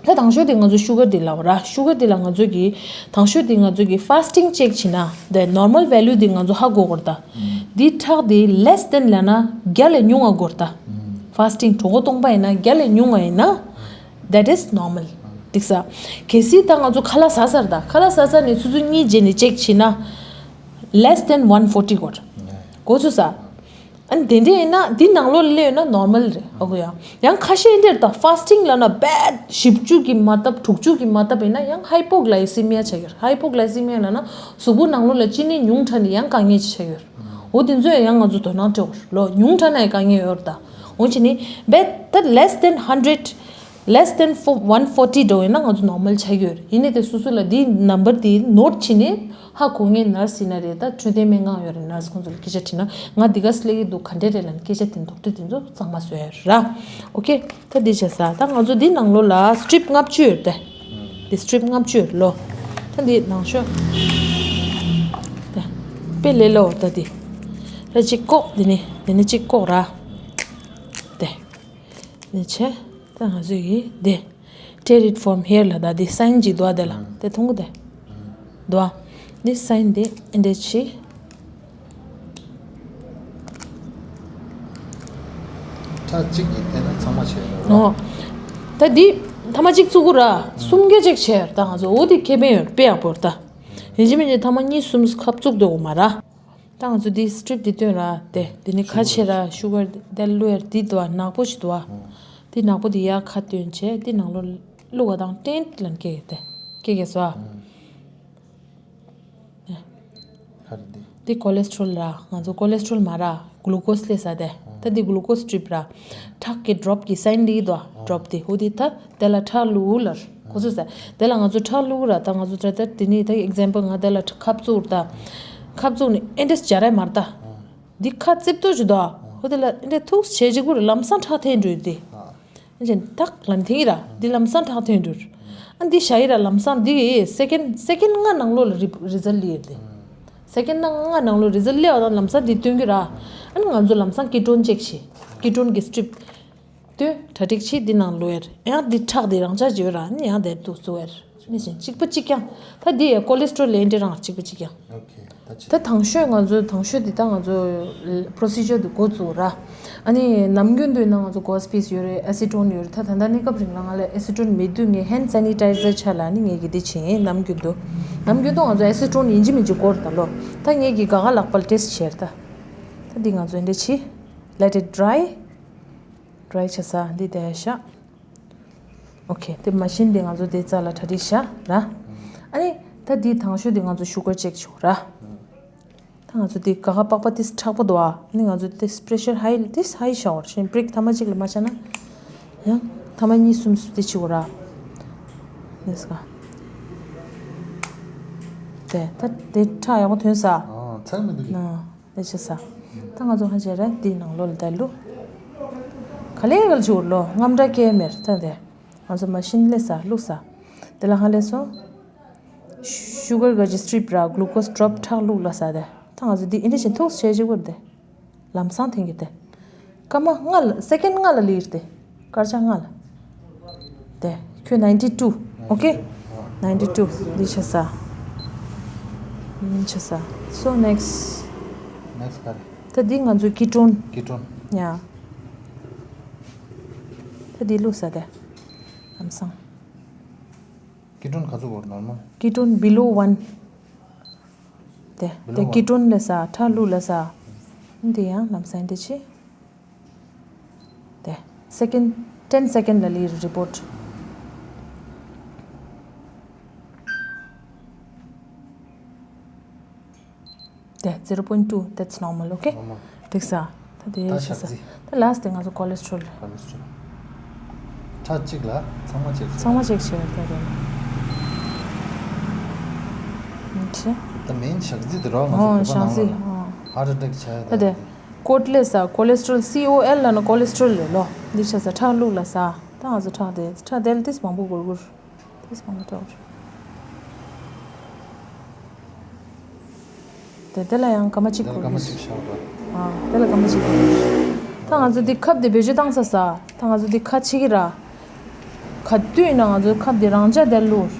ད་དང་ཤོས་དེ་ང་ཚོ་ཤུ་གར་དེ་ལབ་ར། ཤུ་གར་དེ་ལ་ང་ཚོ་གི་དང་ཤོས་དེ་ང་ཚོ་གི་ཕཱས་ཊིང་ཅེག་བྱེད་ན་the normal value དེ་ང་ཚོ་ཧ་གོ་དགོས་རེད་ད། འདི་ཁྲག་དེ་less than ལབ་ན་བརྒྱ་ལས་ཉུང་བ་དགོས་རེད་ད། ཕཱས་ཊིང་གྲོད་ཁོག་སྟོང་པ་ཡིན་ན་བརྒྱ་ལས་ཉུང་བ་ཡིན་ན་that is normal འགྲིག་ས། གལ་སྲིད་ད་ང་ཚོ་ཁ་ལག་ཟ་ཚར་ད། ཁ་ལག་ཟ་ཚར་ནས་ཆུ་ཚོད་གཉིས་རྗེས་ནས་ཅེག་བྱེད་ན་less than one forty དགོས་རེད། གོ་ཚོད་ས། ཨ་ནི་དེ་འདྲ་ཡིན་ན་འདི་ནང་ལོགས་ལ་སླེབས་ཡོད་ན་ནོར་མལ་རེད། ཨ་ཁུ་ཡ། ཡང་ཁ་ཤས་འདིར་ད་ཕཱས་ཊིང་ལབ་ན་བད་བཞི་བཅུ་གི་མ་བཏབ་དྲུག་ཅུ་གི་མ་བཏབ་ཡིན་ན་ཡང་ཧའི་པོ་གི་ལའི་སི་མི་ཡ་ཆགས་ཀྱི་རེད། ཧའི་པོ་གི་ལའི་སི་མི་ཡ་ལབ་ན་གཟུགས་པོ་ནང་ལོགས་ལ་ཅི་ནི་ཉུང་དྲགས་ནས་ཡང་དཀའ་ངལ་ཅིག་ཆགས་ཀྱི་རེད། འོ་དེ་ཚོ་ཡང་ང་ཚོ་དོ་སྣང་སྤྲད་དགོས་རེད་ལོ། ཉུང་དྲགས་ན་ཡང་དཀའ་ངལ་ཡོད་རེད་ད། འོ་བྱས་ནས་བད་ད་less than hundred less than one forty འགྲོ་ཡིན་ན་ང་ཚོ་ནོར་མལ་ཆགས་ཀྱི་ཡོད་རེད། ཡིན་ནའི་དེ་སོ་སོ་ལ་འདིའི་ནམ་བར་དེ་ནོར་བྱས་ནས་ཧ་གོ་མཁན་ནར་སི་ཡིན་ན་རེད། ད་འཕྲོད་བསྟེན་སྨན་ཁང་ཡོད་རེད། ནར་སི་ཁོང་ཚོ་ལ་སྐད་ཆ་དྲིས་ན་ང་འདི་ག་སླེབས་ཀྱི་འདུག་ག་འདྲས་རེད་ལབ་ནས་སྐད་ཆ་དེ་དོགས་འདྲི་དེ་ཚོ་གཙང་མ་བཟོ་ཡ་ར། ཨོ་ཁེ། ད་འདི་བྱས་ས་ད་ང་ཚོ་འདི་ནང་ལོགས་ལ་སི་ཊི་རིབ་ལྔ་བཅུ་ཡོད་དེ། འདི་སི་ཊི་རིབ་ལྔ་བཅུ་ཡོད་ལོ། ད་འདི་ནང་ཤོག་དེ་དཔེ་ལས་སླ་བོ་ད་འདི། ད་གཅིག་བཀོག་འདི་ནི་འདི་ནི་གཅིག་བཀོག་ར། དེ། འདི་བྱས་ད་ང་ཚོ་ཡི་འདི། Tear it from here ལ་ད་འདི་སའིན་ཅིག་འདུག་ཨ། དེ་ལ་དེ་མཐོང་གི་དེ་འདུག་ཨ། འདི་སའིན་འདི་ཨེ་འདྲས་ཆི། ཁྲ་གཅིག་གིས་བལྟས་ན་ཚང་མ་བྱས་རོགས། ཨོ། ད་འདི་ཐ་མ་གཅིག་བཙུགས་གོ་ར། གསུམ་བརྒྱ་ཅིག་བྱས་ད་ང་ཚོ་འོ་དེ་ཁེ་ཕན་ཡོད་དཔེ་ཡག་པོ་རེད་ད། ཡིན་གཅིག་མིན་གཅིག་ཐ་མ་གཉིས་གསུམ་ཁ་བཙུགས་འདོད་གོ་མ་ར། ད་ང་ཚོ་འདི་སི་ཊི་རིབ་འདི་བཏོན་ར་དེ་འདི་ནི་ཁ་ཕྱེ་ར་ཤུ་གར་དེ་བླུགས་ཡར་འདི་འདུག་ཨ། ནག་པོ་ཞིག་འདུག་ཨ། འདི་ནག་པོ་འདི་ཡར་ཁ་བཏོན་བྱས་འདི་ནང་ལོགས་བླུགས་པ་དང་ཏན་ལན་སྐྱེ་གི་དེ་སྐྱེ་གི་སོ་ཨ། ཧ་རེད་འདི། འདི་ཀོ་ལེ་སི་ཊོ་རོལ་ར། ང་ཚོ་ཀོ་ལེ་སི་ཊོ་རོལ་མ་ར་གླུ་ཀོ་སི་སླེབས་ས་དེ། ད་འདི་གླུ་ཀོ་སི་སི་ཊི་རིབ་ར། ཁྲག་གི་ཌོབ་ཀྱི་སའིན་འདི་འདུག་ཨ། ཌོབ་དེ་འོ་དེ་ད། དེ་ལ་ཁྲག་བླུགས་ལ། ཁོ་ཚོས་ཟེར། དེ་ལ་ང་ཚོ་ཁྲག་བླུགས་ར་ད་ང་ཚོ་ད་ལྟ་དེ་ནི་ད་ཨེག་ཛམ་པལ་ང་དེ་ལ་ཁ་བཙུགས་ར་ད། ཁ་བཙུགས་ནས་ཨེ་འདྲས་སྦྱར་ཡ་མ་རེད་ད། འདི་ཁ་རྩིབ་ཏོ་ཞིག་འདུག་ཨ། ཁོ་དེ་ལ་ཨེ་འདྲས་ཐུགས་བྱས་གཅིག་པུ་རེད་ལམ་སང་ཁྲག་ཐོན་འགྲོ་ཡི་དེ། ཨེ་ཅན་ཏག་ལམ་ཐིང་ར་འདི་ལམ་སང་ཁྲག་ཐོན་འགྲོ། ཨ་འདི་བྱ་ཡི་ར་ལམ་སང་འདི་སེ་ཀེན་སེ་ཀེན་ལྔ་ནང་ལོགས་ལ་རི་རི་ཛལ་ལི་ཡོད་དེ། སེ་ཀེན་ལྔ་ནང་ལོགས་རི་ཛལ་ལི་ཡོད་ད་ལམ་སང་འདི་སྟོན་གི་ར། ཨ་ནི་ང་ཚོ་ལམ་སང་ཀི་ཊོན་ཅེག་བྱེད། ཀི་ཊོན་གི་སི་ཊི་རིབ། ལྟོས་གྲ་སྒྲིག་བྱེད་འདི་ནང་ལོ་ཡར་ཡང་འདི་ཁྲག་འདི་རང་ཆ་བརྗེ་བ་རང་ནི་ཡང་དེར་འདུག་བཟོ་ཡར་མི་བཞིན་གཅིག་པ་གཅིག་རྐྱང་། ད་འདི་ཡ་ཀོ་ལེ་སི་ཊོ་རོལ་ལེན་ཏེ་རང་གཅིག་པ་གཅིག་རྐྱང་། ཨོ་ཁེ། ད་ཆ། ད་དང་ཤོས་ང་ཚོ་དང་ཤོས་འདི་ད་ང་ཚོ་པོ་རོ་སི་ཇར་འདི་འགོ་བཙུགས་ར། ཨ་ནི་ནམ་རྒྱུན་དུ་ན་ང་ཚོ་གོ་སི་པིས་ཡོད་རེད། ཨེ་སི་ཊོན་ཡོད་རེད། ད་ད་ལྟ་གནས་སྐབས་རིང་ལ་ང་ལ་ཨེ་སི་ཊོན་མེད་དུས་ངས་ཧེན་ཌི་སེ་ནི་ཊའི་ཛར་ཆ་ལ་ནི་ངས་གི་འདི་བྱེད་ཡིན། ནམ་རྒྱུན་དུ་ནམ་རྒྱུན་དུ་ང་ཚོ་ཨེ་སི་ཊོན་ཡིན་གཅིག་མིན་གཅིག་བསྐོར་ད་ལོ། ད་ངས་གི་ག་ག་ལག་པ་ལ་ཊེ་སི་ཊི་བྱེད་ད། ད་འདི་ང་ཚོ་འདི་འདྲ་བྱེད། Let it dry. བྲའི་བྱ་ས་འདི་དེ་ཤ། ཨོ་ཁེ། དེ་མ་ཤིན་དེ་ང་ཚོ་དེ་རྩ་ལ་གྲ་སྒྲིག་བྱ་ར། ཨ་ནི་ད་འདི་དང་ཤོས་དེ་ང་ཚོ་ཤུ་གར་ཅེག་བྱེད་ར། ད་ང་ཚོ་དེ་ག་ག་པག་པ་དེ་དྲག་པོ་འདུག་ཨ། ནི་ང་ཚོ་དེ་པྲེ་ཤར་ཧའི་དེ་ཧའི་བྱ་བར་ཤིན་པྲིག་ཐ་མ་གཅིག་ལ་མ་བྱ་ན། ཡང་ཐ་མ་གཉིས་གསུམ་དེ་བྱེད་དགོས་ར། དེ་ད་དེ་ཁྲག་ཡག་པོ་ཐོན་ས། ཨ་ཚར་མི་འདུག་ན། དེ་བྱེད་ས། ད་ང་ཚོ་ཧ་ཅེ་ར་དེའི་ནང་ལོགས་ལ་ད་ལུ། ག་ལེ་ག་ལེ་བྱེད་དགོས་ལོ། རྔམ་དྲག་སྐྱེ་མེར་ད་དེ། ང་ཚོ་མ་ཤིན་ལས་ས་བླུགས་ས། དེ་ལ་ཧ་ལས་སོང་། ཤུ་གར་ག་ཅི་སི་ཊི་རིབ་ར་གླུ་ཀོ་སི་ཌོབ་ཁྲག་བླུགས་ལ་ས་དེ། ད་ང་ཚོ་འདི་ཨིན་ཌི་ཤིན་ཐུགས་ཆེ་ཆེ་བར་དེ། ལམ་སང་ཐེངས་ཀྱི་དེ། སྐར་མ་ལྔ་ལ་སེ་ཀེན་ལྔ་ལ་ལིར་དེ། སྐར་ཆ་ལྔ་ལ། དེ་ཁྱོད་ནའིན་ཊི་ཊུ། ཨོ་ཁེ། ནའིན་ཊི་ཊུ་འདི་ཆ་ས། འདི་ཆ་ས། So next. ནེག་སི་ག་རེ། ད་འདི་ང་ཚོ་ཀི་ཊོན། ཀི་ཊོན། ཡ། ད་འདི་བླུགས་ས་དེ། ལམ་སང་། ཀི་ཊོན་ག་ཚོད་བོར་ནོར་མལ། ཀི་ཊོན་བི་ལོ་ཝན། དེ་བི་ལོ་དེ་ཝན། ཀི་ཊོན་ལས་ས་ཁྲག་བླུགས་ལས་ས། འདི་ཡང་ལམ་སང་འདི་ཆེ། དེ་སེ་ཀེན་ཊེན་སེ་ཀེན་ལ་ལི་རི་པོར་ཊི། དེ་zero point two, that's normal, okay? ནོར་མལ། འགྲིག་ས། ད་དེ་ད་ཤ་ཤ་ས། ཚི། ད་ལ་སི་ཊི་དེ་ང་ཚོ་ཀོ་ལེ་སི་ཊོལ། ཀོ་ལེ་སི་ཊོལ། ཁྲག་གཅིག་ལ་ཚང་མ་ཅེག་བྱས། ཚང་མ་ཅེག་བྱས་ད་དེ། ཨོ་ཁེ། ད་མེན་ཞག་ཚི་དེ་རོ་ང་ཚོ་ཨོ་བོད་པ་ཞག་ནང་ཚི་ལ་ཨོ། ཧར་ཊི་ཨེ་ཊེག་བྱས་ད་ད་དེ། དེ། ཀོ་ལེ་ས་ཀོ་ལེ་སི་ཊོལ། སི་ཨོ་ཨེལ་ལ་ན་ཀོ་ལེ་སི་ཊོལ་ལས་ལོ། འདི་ཆ་ས་ཁྲག་བླུགས་ལ་ས། ད་ང་ཚོ་ཁྲག་དེ་ཁྲག་དེ་ལ་ཏིས་མང་པོ་གུར་གུར། ཏིས་མང་པོ་ཏོག་རེད། དེ་དེ་ལ་ཡང་སྐར་མ་གཅིག་དེ་ལ་སྐར་མ་གཅིག་བཞག་རོགས། ཨ་དེ་ལ་སྐར་མ་གཅིག་དགོས་རེད། ད་ང་ཚོ་འདི་ཁབ་དེ་བེད་སྤྱོད་བཏང་ས་ས། ད་ང་ཚོ་འདི་ཁ་ཕྱེ་གི་ར། ག་དུས་ཡིན་ན་ང་ཚོ་ཁབ་དེ་རང་འཇགས་དེ་བླུགས།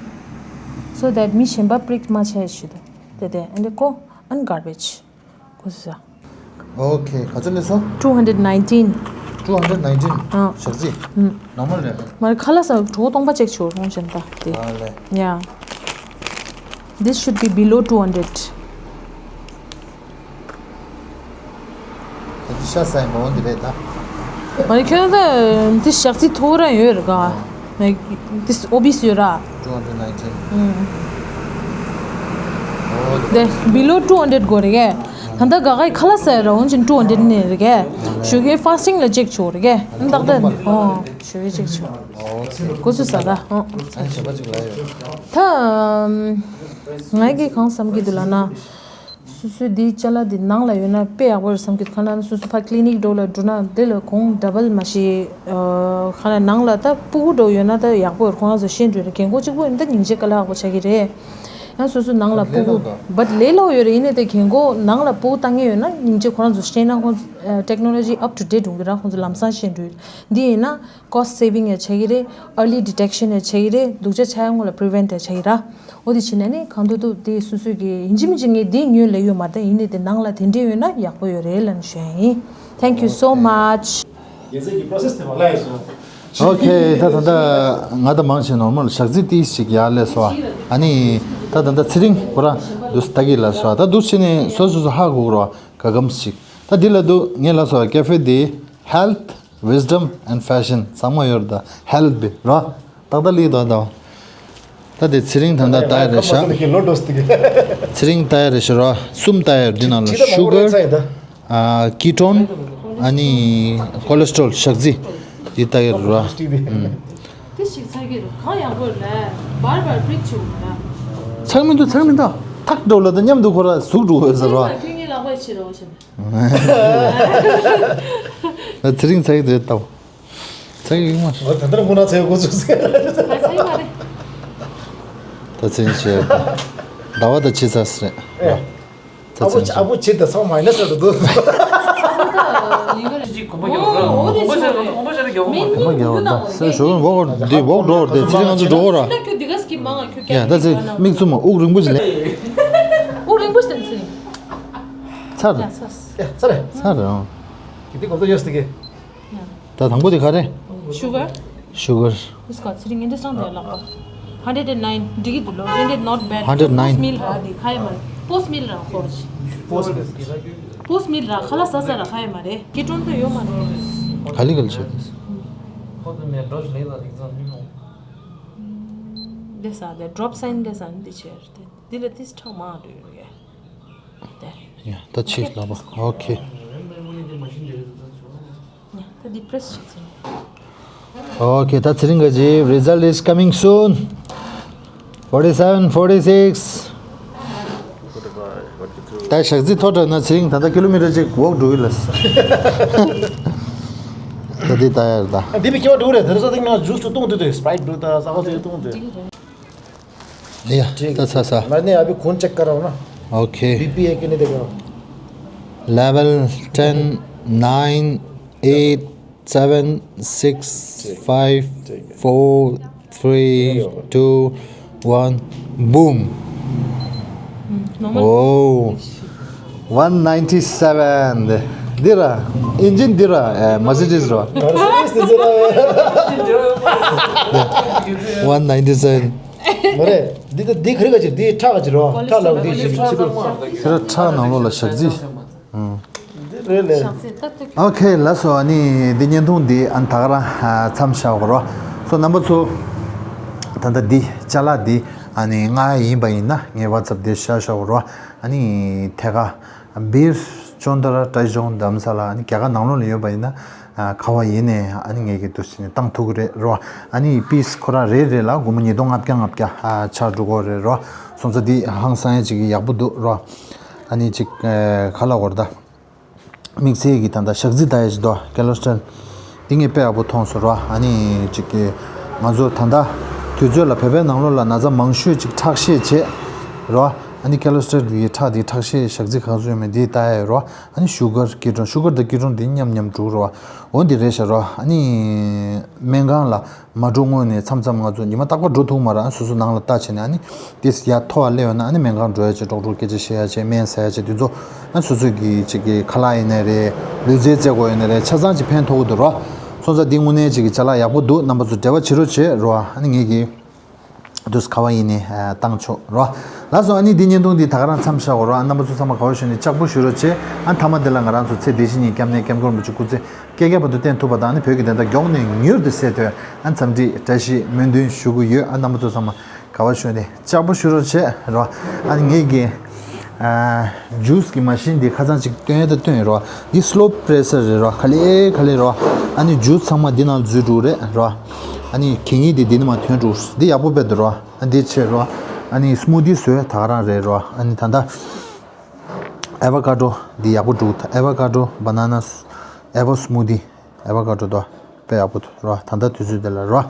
So that མི་གཞན་པ་པྲིག་མ་བྱས་ཞུ་དོ། དེ་དེ་ཨན་དེ་ཀོ་ཨན་གར་བེ་ཇི། གོ་སོང་། ཨོ་ཁེ། ག་ཚོད་ལས་སོང་། Two hundred nineteen. Two hundred nineteen. ཨ། ཞག་ཚི། ཨུམ། ནོར་མལ་རེད། མ་རེད། ཁ་ལག་ཟ་གྲོད་སྟོང་པ་ཅེག་ཆོག་རོང་བཞིན་ད་དེ། ཨ་ལེ། Yeah. This should be below two hundred. ད་ཅི་ཤ་ཟ་ཡིན་པ་འོ་འདི་རེད་ད། མ་རེད། ཁྱོད་ད་འདི་ཞག་ཚི་མཐོ་ར་ཡོད་རེད་ག། Like this obese ཡོད་ར། Two hundred nineteen. ཨུམ། ཨོ་དེ། Below two hundred དགོས་རེད་གས། ད་ལྟ་ག་གའི་ཁ་ལག་ཟ་ཡ་ར་འོན་ཅིང་two hundred ནས་རེད་གས། ཞོགས་ཀའི་ཕ་སི་ཊིང་ལ་ཅེག་ཆོག་རེད་གས། ཨ་ད་ལྟ་ཨོ་ཞོགས་ཀའི་ཅེག་ཆོག་ཨོ་ཁེ། གོ་ཚུལ་ཟ་ད། ཨོ། ཨ་ཞབས་པ་ཅིག་ལ་ཡོད། ད་ང་གིས་གང་བསམ་གྱི་འདུག་ལབ་ན། སོ་སོའི་འདིའི་ཅ་ལག་འདི་ནང་ལ་ཡོད་ན་དཔེ་ཡག་པོ་རེད་བསམ་གྱི་འདུག་ཁ་ན་སོ་སོ་ཕ་ཀི་ལི་ནིག་འགྲོ་ལ་འགྲོ་ན་འདི་ལ་གོང་ཌ་བལ་མ་ཤེས། ཁ་ན་ནང་ལ་ད་སྤུ་གུ་འགྲོ་ཡོད་ན་ད་ཡག་པོ་རེད། ཁོ་རང་ཚོ་ཤེས་འགྲོ་རེད། རྒན་གོག་གཅིག་པུ་ཡིན་ད་སྙིང་རྗེ་དཀའ་ལས་ཁག་པོ་ཆགས་ཀྱི་རེད། ཡང་སོ་སོའི་ནང་ལ་སྤུ་གུ་བཊ་ལས་སླ་པོ་ཡོད་རེད། ཡིན་ནའི་ད་རྒན་གོག་ནང་ལ་སྤུ་གུ་བཏང་མཁན་ཡོད་ན་སྙིང་རྗེ། ཁོ་རང་ཚོ་ཤེས་ན་ཁོང་ཚོ་ཊེག་ནོ་ལོ་ཇི་ཨབ་ཊུ་ཌེཊ་ཡོང་གི་ར། ཁོང་ཚོ་ལམ་སང་ཤེས་འགྲོ། འདི་ཡིན་ན་ཀོ་སི་ཊི་སེ་ཝིང་ཡང་ཆགས་ཀྱི་རེད། ཨར་ལི་ཌི་ཊེག་ཤན་ཡང་ཆགས་ཀྱི་རེད། སྡུག་ཅག་ཆགས་ཡ་སྔོན་ལ་པི་རི་ཝེན་ཊ་ཡང་ཆགས་ཀྱི་ར། འོ་དེ་བྱས་ན་ནི་གང་ཐུབ་ཐུབ་དེ་སོ་སོས་ཀྱི་ཡིན་གཅིག་མིན་གཅིག་ངས་དེ་ཉོས་ལེ་ཡོད་མ་རེད། ཡིན་ནའི་དེ་ནང་ལ་དེ་འདྲས་ཡོད་ན་ཡག་པོ་ཡོད་རེད་ལབ་ནས་ཞུ་ཡ་ཡིན། Thank you so much. རྒྱལ་སྲས་ཀྱི་པྲོ་སེ་སི་དེ་མ་ལབ་ཡ་སོང་། ཨོ་ཁེ། ད་ད་ལྟ་ང་ད་མང་ཆེ་ནོར་མལ་ཞག་ཚི་ཏིས་ཞིག་ཡར་སླེབས་སོང་། ཨ་ནི་ད་ད་ལྟ་ཚེ་རིང་ཁོ་རང་འདུག་ལྟ་གི་ལ་སོང་། ད་འདུག་བྱས་ནས་སོ་སོ་སོ་ཧ་གོ་རོགས་ག་གམ་ཞིག་ད་འདི་ལ་འདུག་ངས་ལ་སོང་ཀེ་ཧྥེ་འདི་ཧེལ་ཐི། Wisdom and fashion ཚང་མ་ཡོད་རེད་ད། ཧེལ་ཐི་བི་ར། ཏག་ཏག་ལི་དོ་དོ། ད་དེ་ཚེ་རིང་ད་ད་ལྟ་ཡ་རེད་ཤག་ཚེ་རིང་ལྟ་ཡ་རེད་ཤག་ར། གསུམ་ལྟ་ཡ་རེད་ཤག་ར། སུ་གར། ཨ། ཀི་ཊོན། ཨ་ནི་ཀོ་ལེ་སི་ཊོལ་ཞག་ཚི། འདི་ལྟ་ཡ་རེད་ར། ཨུམ། དེ་ཞིག་ཚར་གི་རུ་གང་ཡག་པོ་རེད། བར་བར་པྲིག་བྱུང་ར། ཚར་མི་འདུག་ཚར་མི་འདུག་ཐག་འགྲོ་ལ་ད་མཉམ་དུ་ཁོ་ར་ཟུག་འགྲོ་འོས་ཟེར་ར། ཁྱོད་ངའི་ལག་པ་ཕྱི་རོགས་བྱས། ཚེ་རིང་ཚ་གི་རེད་ལྟ་བུ། ཚ་གི་ཡོད་མ་རེད། ད་ལྟ་ར་མུ་ན་ཚ་གི་འགོ་ཚུགས་ཟེར། ང་ཚ་གི་མ་རེད། ད་ཚེ་རིང་བྱས་ད། ཟླ་བ་ད་ཕྱི་ཚ་ཟེར། ཨེ། ད་ཨ་བུ་ཚེ་རིང་ཨ་བུ་ཕྱི་ད་སོང་མ་ཡིན་ན་ཟེར་དུ་འདུག་ཨོ་དེ་ཆོག་རེད། མི་མི་མི་ད་སེ་ཞོ་བོག་འདི་བོག་འགྲོ་བར་དེ་ཚེ་རིང་ང་ཚོ་འགྲོ་ར། ཁྱོད་དེ་ག་སྐྱིད་མང་ང་ཁྱོད་ཡ་ད་ཚེ་མིག་བཙུམ་མ་དབུགས་རིང་པོ་ཞིག་ལེན། དབུགས་རིང་པོ་ཞིག་ལེན་ཚེ་རིང་། ཚར། ཡ་ཚར། ཡ་ཚར་རེད། ཚར་རེད་ཨང་། གི་དེ་གོ་ཐོས་ཡོད་སྟེ་གི། ད་དང་པོ་དེ་ག་རེ། ཤུ་གར། ཤུ་གར། ཨུ་སྐ་ཚེ་རིང་ངན་འདྲ་སང་དེ་ལག་པ། Hundred and nine འགྲིག་གི་འདུག་ལོ། Ended not bad. Hundred nine. Post meal ར་དེ་ཁ་ཡ་མ་རེད། Post meal ར་ཁོ། Post meal ར་ཁ་ལག་ཟ་ས་ར་ཁ་ཡ་མ་རེད། ཀི་ཊོན་དུ་ཡོད་མ་རེད། ག་ལི་ག་ལི་ཆོད་དེ། ཁོ་ཚོ་མེད་འགྲོ་ཞིག་ལེགས་ལ་རིག་ཚང་མི་མང་། འདི་ས་དེ་drop sign འདི་ས་འདི་ཆེར་དེ་འདི་ལ་ཏིས་ཁྲག་མང་འདུག་ཡོད་དེ། ཡ་ད་ཕྱིས་ལབ་པ། ཨོ་ཁེ། ད་འདི་press བྱེད་ཚེ། ཨོ་ཁེ། ད་ཚེ་རིང་ག་ཅི། Result is coming soon. Forty seven, forty six. ད་ཞག་རྩི་མཐོ་དྲགས་ན་ཚེ་རིང་ད་ལྟ་ཀི་ལོ་མི་ཊར་གཅིག་walk འགྲོ་གི་ལ། ད་འདི་ད་ཡར་ད། འདི་བི་ཁྱི་བ་འགྲོ་རེད། དེ་རེ་ས་སྟེང་ན་ཇུས་ཅིག་བཏུང་དུས་དེ་སི་པ་རའིཊ་འགྲོ་ད་ས་ག་ཚོད་བཏུང་དུས། ཡ་ད་ཚ་ས། मैंने अभी खून चेक करा ना। ཨོ་ཁེ། बीपी है कि नहीं देखा। Level ten, nine, eight, seven, six, five, four, three, two, one, boom. ཨོ། One ninety seven. འདི་ར། engine འདི་ར། ཨེ། Mercedes ར། One ninety seven. མ་རེད། འདི་ད་འདི་ག་རེ་ག་ཅིག་འདི་ཁྲག་ག་ཅིག་རོ། ཁྲག་ལ་འདི་ཞིག་ཕྱི་དྲོ། ཁྱེད་ར་ཁྲག་ནང་ལོགས་ལ་ཞག་རྩི། འདི་རེད་ལེ། ཨོ་ཁེ། ལགས་སོ། ཨ་ནི་འདི་བརྙན་ཐུང་འདི་ཨ་ནི་ད་ག་རང་མཚམས་བཞག་གོ་རོ། སོ་རྣམ་པ་ཚོ། ད་ལྟ་འདི་ཅ་ལག་འདི་ཨ་ནི་ང་ཡིན་པ་ཡིན་ན་ངའི་WhatsApp་འདི་བཞག་བཞག་གོ་རོ། ཨ་ནི་ཐད་ཀ་བིར་ཅོན་ཏ་ར་ཏྲ་ཇོང་དྷ་རམ་ས་ལ། ཨ་ནི་རྒྱ་གར་ནང་ལོགས་ལ་ཡོད་པ་ཡིན་ན་ག་བ་ཡིན་ནས་ཨ་ནི་ངས་ཀྱི་འདུག་ཟེར་ནས་བཏང་ཐུབ་ཀྱི་རེད་རོ། ཨ་ནི་པིས་ཁོ་རང་རེ་རེ་ལ་སྒོར་མོ་ཉིས་སྟོང་ལྔ་བརྒྱ་ལྔ་བརྒྱ་ཆགས་འགྲོ་གི་རེད་རོ། སོང་ཙང་འདི་ཧང་སང་ཡ་ཅིག་ཡག་པོ་འདུག་རོ། ཨ་ནི་ཅིག་ག་ལ་གོར་ད། དམིགས་བསལ་གྱི་ད་ལྟ་ཞག་རྩི་ད་ཡ་ཅིག་དོ་ཀེ་ལོ་སི་ཊོལ། འདི་ངས་དཔེ་ཡག་པོ་མཐོང་སོང་རོ། ཨ་ནི་ཅིག་གི་ང་ཚོ་ད་ལྟ་དུས་ཚོད་ལ་བོད་པའི་ནང་ལོགས་ལ་ན་ཚ་མང་ཤོས་ཅིག་ཁྲག་ཤེད་བྱེད་རོ། ཨ་ནི་ཀེ་ལོ་སི་ཊོལ་གྱི་ཁྲག་དེ་ཁྲག་ཤེད་ཞག་རྩི་ག་ཚོད་ཡོད་མེད་འདི་ལྟ་ཡ་རོ། ཨ་ནི་ཤུ་གར་ཀི་ཀྲོན། ཤུ་གར་དང་ཀི་ཀྲོན་འདི་མཉམ་མཉམ་འགྲོ་རོ། འོ་འདི་རེད་ཤག་རོ། ཨ་ནི་སྨན་ཁང་ལ་མ་འགྲོ་སྔོན་ནས་མཚམས་མཚམས་ང་ཚོ་ཉི་མ་རྟག་པར་འགྲོ་ཐུབ་མ་རེད། ཨ་སོ་སོ་ནང་ལ་ལྟ་བྱས་ནས་ཨ་ནི་དེ་ཡར་མཐོ་བ་སླེབས་ཡོང་ན་ཨ་ནི་སྨན་ཁང་འགྲོ་ཡ་བྱས། ཌོག་ཊར་སྐད་ཆ་བཤད་ཡ་བྱས། སྨན་ཟ་ཡ་བྱས། དེ་ཚོ་ཨ་སོ་སོ་གི་ཅིག་གི་ཁ་ལག་ཡིན་ནའི་རེད། ལུས་རྩལ་རྩེད་སྐོར་ཡིན་ནའི་རེད། ཆ་ཚང་ཅིག་ཕན་ཐོགས་ཀྱི་འདུག་རོ། སོང་ཙང་འདི་དངོས་གནས་ཅིག་གི་ཅ་ལག་ཡག་པོ་འདུག་རྣམ་པ་ཚོ་འབྲེལ་བ་བྱེད་རོགས་བྱེད་རོ། ཨ་ནི་ངས་ཀྱི་དུས་ག་བ་ཡིན་ནའི་བཏང་ཆོག་རོ། ལགས་སོ། ཨ་ནི་འདི་བརྙན་ཐུང་འདི་ད་ག་རང་མཚམས་བཞག་གོ་རོ། ཨ་རྣམ་པ་ཚོ་ཚང་མ་དགའ་བོ་བྱུང་ནས་ལྕགས་པོ་ཞུ་རོགས་བྱེད། ཨ་མཐའ་མ་འདི་ལ་ང་རང་ཚོ་ཚེ་འདི་ཕྱི་གཉིས་སྐྱབས་གནས་སྐྱབས་མགོན་རིན་པོ་ཆེ་སྐུ་ཚེ་བསྐལ་བརྒྱ་བར་དུ་བརྟན་ཐུབ་པ་དང་། ཨ་ནི་བོད་ཀྱི་བདེན་མཐའ་མགྱོགས་ནས་མྱུར་དུ་སེལ་ཐུབ། ཨ་འཚམས་འདྲི་བཀྲ་ཤིས་སྨོན་འདུན་ཞུ་གི་ཡོད། ཨ་རྣམ་པ་ཚོ་ཚང་མ་དགའ་བོ་བྱུང་ནས་ལྕགས་པོ་ཞུ་རོགས་བྱེད་རོ། ཨ་ནི་ངས་ཀྱི་ཨ་ཇུས་ཀྱི་མ་ཤིན་འདི་ཁ་སང་ཅིག་སྟོན་ཡ་ད་སྟོན་ཡོད་རོ། འདི་སི་ལོ་པི་པི་རེ་སར་རེད་རོ། ག་ལེ་ག་ལེ་རོ། ཨ་ནི་ཇུས་ཚང་མ་འདི་ནང་འཛུལ་འགྲོ་རེད་རོ། ཨ་ནི་གད་སྙིགས་འདི་འདི་ནས་མར་ཐོན་འགྲོ། འདི་ཡག་པོ་དཔེ་འདུག་རོ། ཨ་འདི་བྱེད་རོ། ཨ་ནི་སི་མུ་ཐི་བཟོས་ད་ག་རང་རེད་རོ། ཨ་ནི་ད་ལྟ་ཨེ་ཝ་ཀ་ཌོ་འདི་ཡག་པོ་འདུག་ཨེ་ཝ་ཀ་ཌོ། བ་ན་ན། ཨེ་ཝ་སི་མུ་ཐི། ཨེ་ཝ་ཀ་ཌོ་དོ། དཔེ་ཡག་པོ་འདུག་རོ། ད་ལྟ་དུས་ཚོད་འདི་ལ་རོ།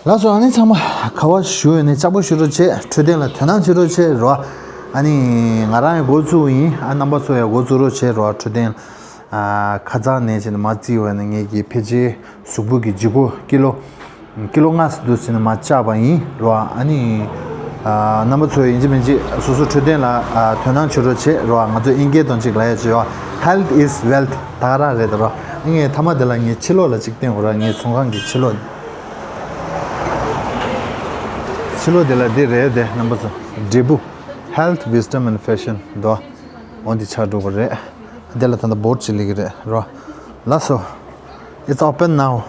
ལགས་སོ། ཨ་ནི་ཚང་མ་དགའ་བོ་བྱུང་ནས་ལྕགས་པོ་ཞུ་རོགས་བྱེད། འཕྲོད་བསྟེན་ལ་དོ་སྣང་བྱེད་རོགས་བྱེད་རོ། ཨ་ནི་ང་རང་ཡང་འགོ་བཙུགས་ཡིན། ཨ་རྣམ་པ་ཚོ་ཡང་འགོ་བཙུགས་རོགས་བྱེད་རོ། འཕྲོད་བསྟེན་ཨ་ཁ་སང་ནས་བྱས་ནས་མར་བརྩིས་པ་ཡིན་ན་ངེད་ཀྱི་ཕལ་ཆེར་གཟུགས་པོ་གི་ལྗིད་ཁོག་ཀི་ལོ་ཀི་ལོ་ལྔ་ཙམ་འདུག་ཟེར་ནས་མར་བཅག་པ་ཡིན་རོ། ཨ་ནི་ཨ་རྣམ་པ་ཚོས་ཡིན་གཅིག་མིན་གཅིག་སོ་སོ་འཕྲོད་བསྟེན་ལ་ཨ་དོ་སྣང་བྱེད་རོགས་བྱེད་རོ། ང་ཚོ་ཨིན་སྐད་དང་གཅིག་ལབ་ཡ་ཅིག་ཡོད། Health is wealth ད་ག་རང་རེད་ད་རོ། ངས་མཐའ་མ་དེ་ལ་ངའི་ཕྱི་ལོགས་ལ་གཅིག་བསྟན་དགོས་ར། ངའི་ཚོང་ཁང་གི་ཕྱི་ལོགས། ཕྱི་ལོགས་དེ་ལ་འདི་རེད་དེ་རྣམ་པ་ཚོ། འབྲས་བུ། Health, wisdom and fashion དོ། འོ་འདི་ཆགས་འགྲོ་གི་རེད། འདི་ལ་ད་ལྟ་བོར་ཌི་ཅིག་སླེབས་ཀྱི་རེད་རོ། ལགས་སོ། It's open now.